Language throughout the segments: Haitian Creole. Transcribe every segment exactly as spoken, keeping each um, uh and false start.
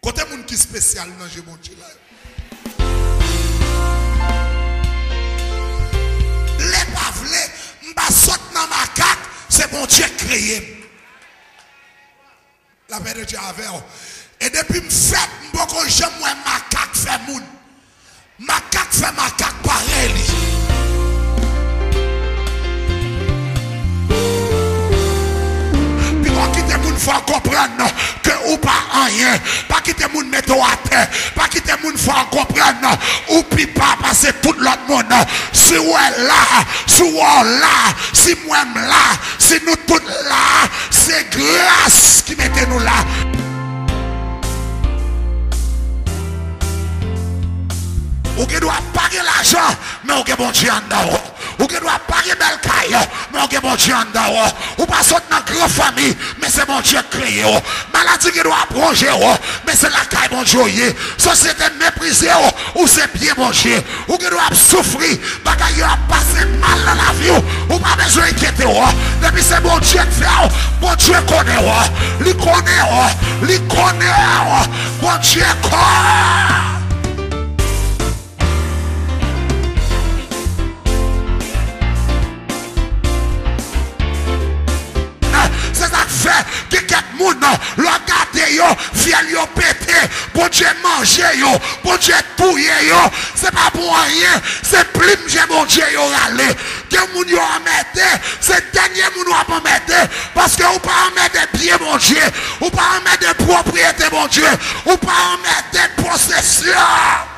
Kote moun ki espesyal nan je Bondye la yo? Vle pa vle, m pa sot nan makak, se Bondye k kreye m. Lapè de Dye avè w. E depi m fèt, m poko janm wè makak fè moun. Makak fè makak parèy li. Pito kite moun fè w konprann ke ou pa anyen. Pa kite moun mete w atè. Pa kite moun fè w konprann ou pi pa pase tout lòt moun. Si w wè la, si w wè w la, si m wè m la, si nou tout la, se gras ki mete nou la. Ou gen dwa pa gen lajan, men ou gen Bondye anndan w. Ou gen dwa pa gen bèl kay, men ou gen Bondye anndan w. Ou pa sot nan gran fanmi, men se Bondye k kreye w. Maladi gen dwa ap wonje w, men se lakay Bondye w ye. Sosyete meprize w, ou se byen Bondye. Ou gen dwa ap soufri, bagay yo ap pase mal nan lavi w. Ou pa bezwen enkyete w. Depi se Bondye k fè w, Bondye konnen w. Li konnen w. Li konnen w. Bondye konnen. Se sa k fè gen kèk moun, lè w gade yo, fyèl yo pete, Bondye manje yo, Bondye touye yo. Se pa pou anyen, se plim je Bondye yo rale. Gen moun yo anmède, se dènye moun w ap anmède, paske ou pa anmède byen Bondye, ou pa anmède pwopriyete Bondye, ou pa anmède posesyon.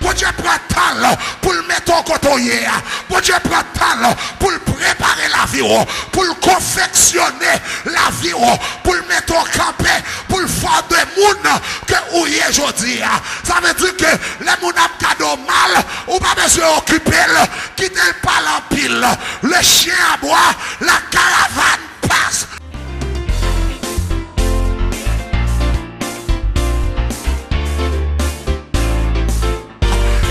Bondye pran tan l pou l mete w kote w ye a. Bondye pran tan l pou l prepare lavi w, pou l konfeksyone lavi w, pou l mete w kanpe, pou l fè w de moun ke ou ye jodi a. Sa vle di ke lè moun ap gade w mal, ou pa bezwen okipe l, kite l pale anpil. Le chien aboie, la caravane passe.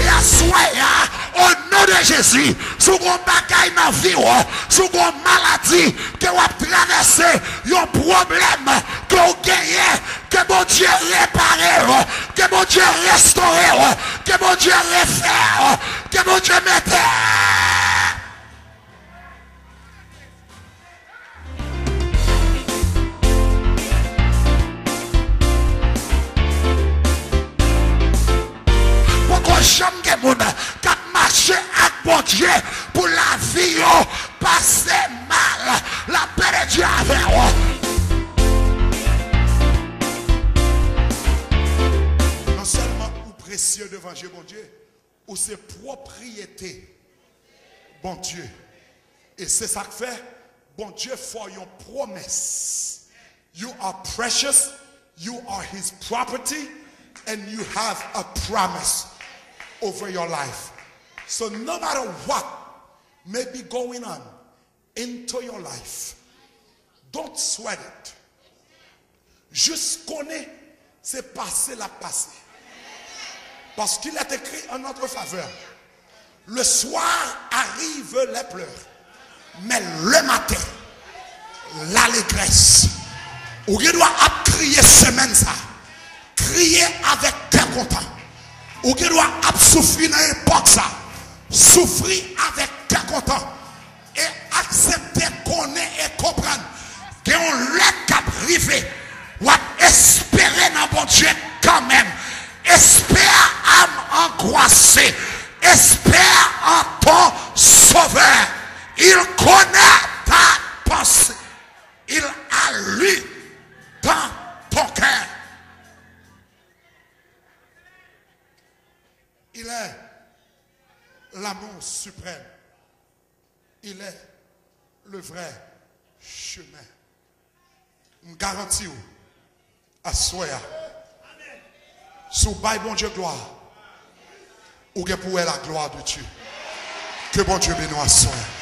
E aswè a, o non de Jezi, si w gon bagay nan vi w, si w gon maladi ke w ap travèse, yon pwoblèm ke w genyen, ke Bondye repare w, ke Bondye restore w, ke Bondye refè w, ke Bondye mete Poko janm gen moun k ap mache ak Bondye pou lavi yo pase mal. Lapè de Dye avè w. Non sèlman ou presye devan je Bondye, ou se pwopriyete Bondye. E se sa k fè Bondye fè w yon pwomès. You are precious, you are his property, and you have a promise over your life. So no matter what may be going on into your life, don't sweat it. Jis konnen se pase l ap pase. Parce qu'il est écrit en notre faveur, le soir arrivent les pleurs, mais le matin, l'allégresse. Ou gen dwa ap kriye semèn sa, kriye avèk kè kontan. Ou gen dwa ap soufri nan epòk sa, soufri avèk kè kontan. E aksepte konnen e konprann gen yon lè k ap rive, w ap espere nan Bondye kanmenm. Espère âme angoissée, espère en ton Sauveur. Il connaît ta pensée, il a lu dans ton cœur. Il est l'amour suprême. Il est le vrai chemin. M garanti w, aswè a, si w bay Bondye glwa, ou gen pou wè la gloire de Dieu. Ke Bondye beni w aswè a.